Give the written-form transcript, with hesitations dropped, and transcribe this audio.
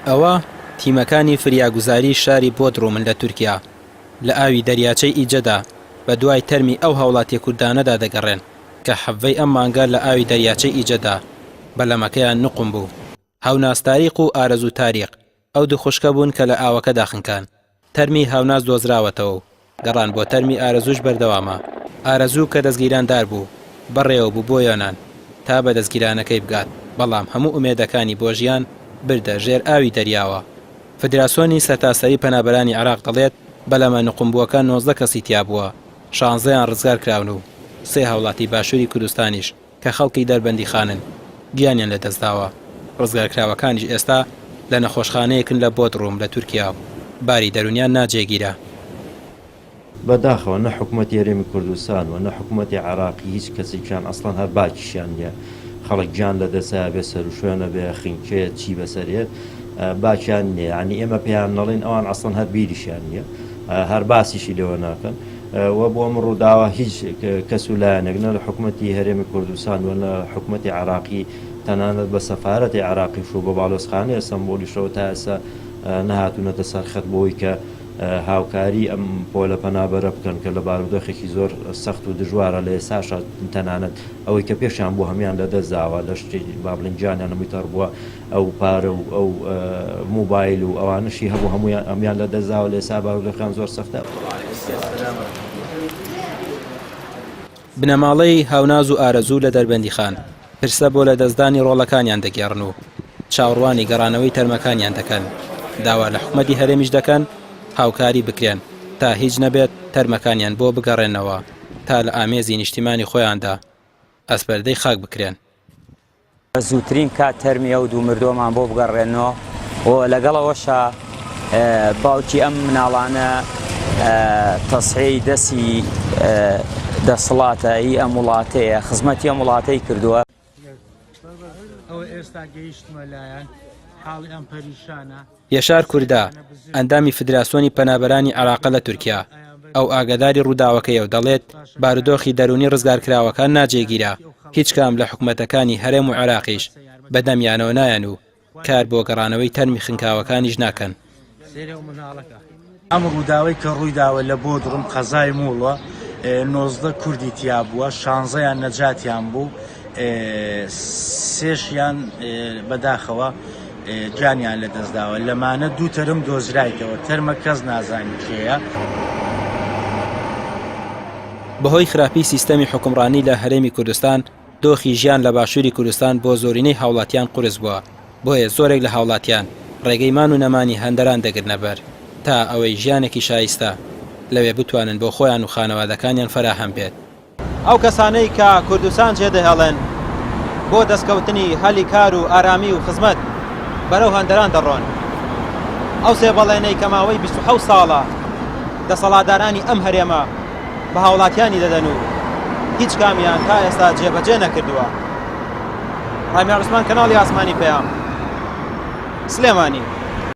ئەوە تیمەکانی فریاگوزاری شاری بۆدرومن لە تورکیا، لە ئاوی دەریاچەی ئیجەدا بەدوای تەرمی ئەو هاوڵاتیە کوردانەدا دەگەڕێن کە حەڤەی ئەم مانگە لە ئاوی دەریاچەی ئیجەدا بەلەمەکەیان نوقم بوو. هاوناز تاریق و ئارەزوو تاریق ئەو دوو خوشکە بوون کە لە ئاوەکەدا خنکان. تەرمی هاوناز دۆزراوەتەوە و گەڕان بۆ تەرمی ئارەزووش بەردەوامە. ئارەزوو کە دەستگیراندار بوو، بەڕێوە بوو بۆ یۆنان تا بە دەستگیرانەکەی بگات، بەڵام هەموو ئومێدەکانی بۆ ژیان بردە ژێر ئاوی دەریاوە. فدراسۆنی سەرتاسەری پەنابەرانی عێراق دەڵێت، بەلەمە نوقمبووەکە 19 کەسی تیابووە، شانزەیان ڕزگارکراون و سێ هاوڵاتی باشووری کوردستانیش کە خەڵکی دەربەندیخانن گیانیان لەدەستداوە، ڕزگارکراوەکانیش ئێستا لە نەخۆشخانەیەکن لە بۆدڕوم لە تورکیا و باری دەروونیان ناجێگیرە. بە داخەوە نە حکومەتی هەرێمی کوردستان و نە حکومەتی عێراقی هیچ کەسێکیان ئەسڵەن هەر باکیشیان نیە خەڵک گیان لە دەسا بێ سەروشوێنە بێ خنکێ چی بەسەر یەت باکیان نیە یانی ئێمە پێیان نەڵێین ئەوان ئەسڵەن هەر بیریشیان نیە هەر باسیشی لێوە ناکەن و بۆ ئەم ڕووداوە هیچ کەس و لایەنێک نە لە حکومەتی هەرێمی کوردستان و نە حکومەتی عێراقی تەنانەت بە سەفارەتی عێراقیش و بە باڵیۆزخانەی ئەستەنبوڵیشەوە تا ئێستا نەهاتوونەتە سەر خەت بۆی کە هاوکاری ئەم پۆلە پەنابەرە بکەن کە لە بارودۆخێکی زۆر سەخت و دژوارە لە ئێستاشا تەنانەت ئەوەی کە پێشیان بوو هەموویان لە دەست داوە لە شتی با بڵێین گیانیان هەمووی تەڕ بووە ئەو پارە و ئەو موبایل و ئەوانەشی هەبوو هەموویان هەموویان لە دەست داوە لە ئێستا بارودۆخیان زۆر سەختە. بنەماڵەی هاوناز و ئارەزوو لە دەربەندیخان پرسە بۆ لەدەستدانی ڕۆڵەکانیان دەگێڕن و چاوەڕوانی گەڕانەوەی تەرمەکانیان دەکەن، داوا لە حکومەتی هەرێمیش دەکەن هاوکاری بکرێن تا هیچ نەبێت تەرمەکانیان بۆ بگەڕێنەوە تا لە ئامێزی نیشتیمانی خۆیاندا ئەسپەردەی خاک بکرێن. بە زووترین کات تەرمی ئەو دوو مردووەمان بۆ بگەڕێنەوە و لەگەڵ ئەوەشا باوکی ئەم مناڵانە تەسحیەی دەستی دەسەڵاتە ئی ئەم وڵاتەیە خزمەتی ئەم وڵاتەی کردووە. یەشار کوردا، ئەندامی فدراسۆنی پەنابەرانی عێراقە لە تورکیا، ئەو ئاگاداری ڕووداوەکەیە و دەڵێت، بارودۆخی دەروونی ڕزگارکراوەکان ناجێگیرە، هیچ کام لە حکومەتەکانی هەرێم و عێراقیش بەدەمیانەوە نایەن و کار بۆ گەڕانەوەی تەرمی خنکاوەکانیش ناکەن. ئەم ڕووداوەی کە ڕوویداوە لە بۆدڕم قەزای مووڵە 19 کوردی تیا بووە شانزەیان نەجاتیان بوو سێشیان بەداخەوە گیانیان لەدەستداوە لەمانە دوو تەرم دۆزرایتەوە تەرمە کەس نازانی کێیە. بەهۆی خراپی سیستەمی حوکمڕانی لە هەرێمی کوردستان، دۆخی ژیان لە باشووری کوردستان بۆ زۆرینەی هاوڵاتیان قورس بووە، بۆیە زۆرێک لە هاوڵاتیان ڕێگەی مان و نەمانی هەندەران دەگرنەبەر تا ئەوەی ژیانێکی شایستە لەوێ بتوانن بۆ خۆیان و خانەوادەکانیان فەراهەم بێت. ئەو کەسانەی کە کوردستان جێدەهێڵن بۆ دەستکەوتنی هەلی کار و ئارامی و خزمەت بەرەو هەندەران دەڕۆن. ئەو سێ بەڵێنەی کە ماوەی 27 ساڵە دەسەڵاتدارانی ئەم هەرێمە بە هاوڵاتیانی دەدەن و هیچ کامیان تا ئێستا جێبەجێ نەکردووە. ڕامیار عوسمان کەناڵی ئاسمانی پەیام سلێمانی.